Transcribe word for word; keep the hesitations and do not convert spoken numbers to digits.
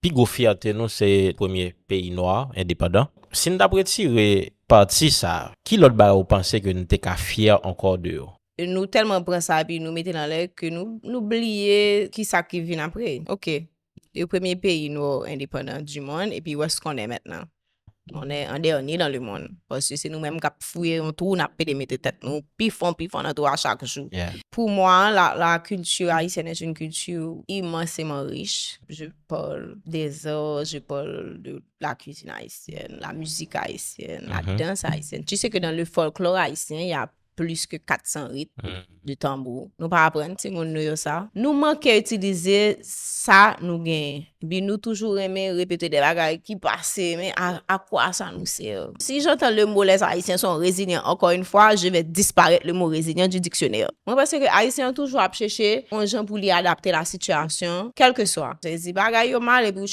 Pi gwo fyète nou se premye peyi nwa endepandan. Si n t ap retire pati sa, ki lòt bagay ou panse ke n te ka fyè ankò de yo? Nou tèlman pran sa epi nou mete l anlè ke nou, nou bliye ki sa ki vin apre. Ok, le premye peyi nwa endepandan di monn, epi wè s konnen mentnan. On est en dernier dans le monde. Paske se nou menm k ap fouye yon twou, n ap pede mete tèt nou pi fon, pi fon nan twou a chak jou. Yeah. Pour moi, la, la culture haïtienne est une culture immensément riche. Je parle des arts, je parle de la cuisine haïtienne, la musique haïtienne, la Mhm. danse haïtienne. Tu sais que dans le folklore haïtien, il y a plus que quatre cents rythmes Mm. de tambour. Nou pa aprann timoun nou yo sa. Nou manke itilize sa nou genyen. Epi nou toujou renmen repete de bagay ki pase, men a, a kwa sa nou sèv? Si j'entends le mot les Haïtiens sont résilients, encore une fois, je vais disparaître le mot résilient du dictionnaire. Mwen panse ke Ayisyen an toujou ap chèche yon jan pou li adapte la situation, kèlkeswa. Se di bagay yo mal epi ou